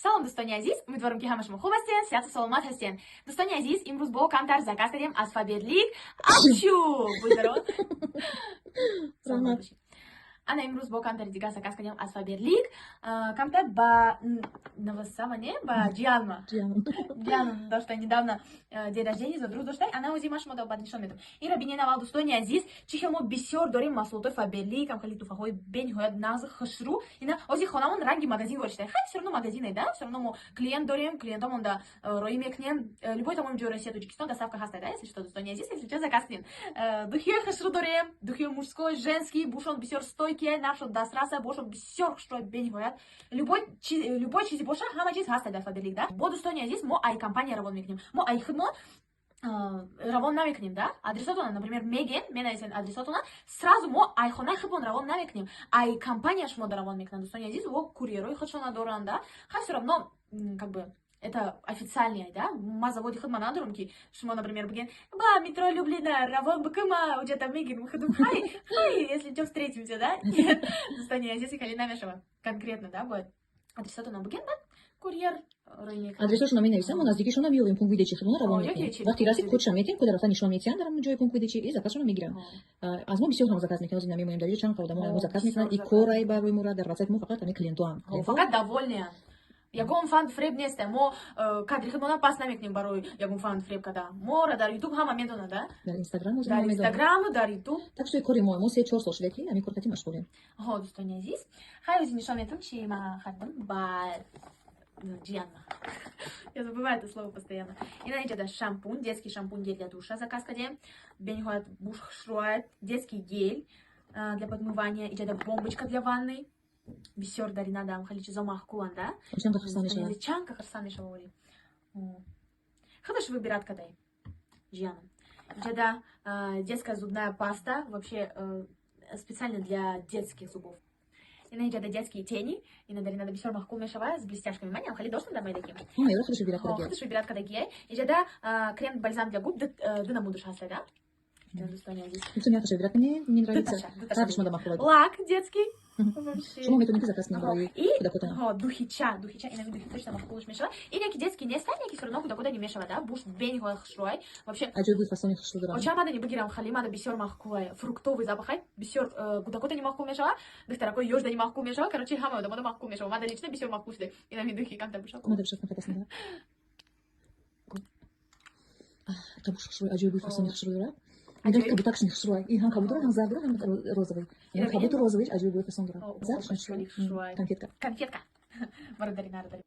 Салом, дӯстони азиз! Умедворам, ки ҳама шумо хуб ҳастед, сиҳату саломат ҳастед. Дӯстони азиз, имрӯз бо камтар заказ кардем аз Фаберлик. Апчу! Будь здоров! Раҳмат. Ана, имрӯз бо камтари дигар заказ кардем аз Фаберлик. Камтар ба навасама, не? Ба ҷиянма. Ҷиянам дошта недавно день рождения, зодрӯз дошта. Ана, ози ма шумо баъд нишон медам. Инро бинед аввал, дӯстони азиз, чӣ хел мо бисёр дорем маҳсулотҳои Фаберлик, ам хеле туфаҳои бениҳоят нағз, хушрӯ. Ина ози хонамон ранги магазин воришта. Хай, всё равно магазине, да? Всё равно мо клиент дорем, клиентомон да роӣ мекунем. Любой тамоми ҷои Россия, Тоҷикистон доставка ҳаста, да? Если что, дӯстони азиз, если что, заказ кунед. Духиҳои хушрӯ дорем, духиҳои мужской, женский, бушон бисёр стойкие, нархшон дастраса, бошон бисёр хушрӯ, бениҳоят. Любой чизе боша, ҳама чиз ҳаста дар Фаберлик, да? Бо, дӯстони азиз, мо ай компания равон мекунем. Мо ай худмон равон намекунем, да? Адресотона, например, меген, менависен адресотона, сразу мо ай хонаи худмон равон намекунем. Ай компания шумо да равон мекунанд, дӯстони азиз, во курьерҳои худшона доранд, да? Хай, всё равно, как бы, это официальный, да? Ма заводи худма надорам, ки шумо, например, бигем: «Ба метро Люблина равон бикума, уҷата мегирим худум, хай, хай, если что, встретимся», да? Нет, дӯстони азиз, хеле намешава. Конкретно, да, бояд адресотона буген, баъд курьер роӣ мекунад. Адресошона менависам, мо наздикишона меёбем, пункт выдачи худона равон Ёки мекунем. чи Вақти расид, пункт кодша метиҳем, кода рафта нишон метиҳанд дар ҳамон ҷои пункт выдачи и заказшона мегиранд. Аз мо бисёр ҳам заказ мекунанд, ҳозир намемонем дар ҷо, чанд қа одамо мо заказ мекунанд. Бисёр И заказ. корай барои мора дар ватсапи мо фақат ҳамин клиентоам. Фақат довольныянд. Ягон фанд фреб несте. Мо кадри худмона пас намекунем барои ягон фанд фреб када. Моро дар Ютуб ҳама медонад, да? Дар Инстаграм Дар Инстаграму, дар Ютуб. Так что кори мо 3-4 сол шуда, ки ҳамин кор кати машғулем. Ҳо, дӯстони азиз, хай, ози нишон метам, чи ма харидам ба ҷиянма. Я забываю это слово постоянно. Ина иҷада шампунь, детский шампунь, гель для душа заказ кардем. Бениҳоят буш хушрӯяд. Детский гель для подмывания, иҷада бомбочка для ванны. Бисёр даринадам, хеле чизо маъқуланд, да? Чанд хурсанд мешавад. Чанд хурсанд мешава, оли. Худаш выбирать кадай. Ҷиянам. Иҷада детская зубная паста, вообще специально для детских зубов. Ина иҷада детские тени, ина даринада бисёр маъқул мешава с блестяшками. Маням хеле доштам дар майдаки. Ҳа, худаш выбирать кадаги. Худаш выбирать кадагия. Иҷада крем бальзам для губ, ду намудуш ҳаста, да? Дӯстони азиз. Митони худаш выбирать кунед, мне нравится. Дуташа. Ҳардуш мада маъқул. Лак детский. Вообще. Шумо метавонед заказ кунед барои И кӯдакотона. Ҳо, духича, духича, инами духи точно маъқулш мешава. Ин яки детский неста, яки всё равно кӯдакода не мешава, да? Буш бениҳоят хушрӯай. Вообще Аҷоиб буд, фасони хушрӯ дорам. Оча мада не бигирам, хали мада бисёр маъқулай. Фруктовый запахай, бисёр кӯдакота не маъқул мешава, духтаракои ёшда не маъқул мешава, короче, ҳама одамода маъқул мешава. Мада лично бисёр маъқул шуда. Инами духи камтар бошад. Мада бишафтам хатасында. Қабуш хушрӯй, аҷоиб буд, фасони хушрӯ дорад. Аҷоиб. Кабутакш хушрӯй. Ин ҳам кабутара, ҳам зард дорад, ҳам розовый. Ин кабуту розовый аҷоиб буд, фасон дорад. О, Зард хеле хушрӯй. Конфетка. Конфетка. Бародари нарадари.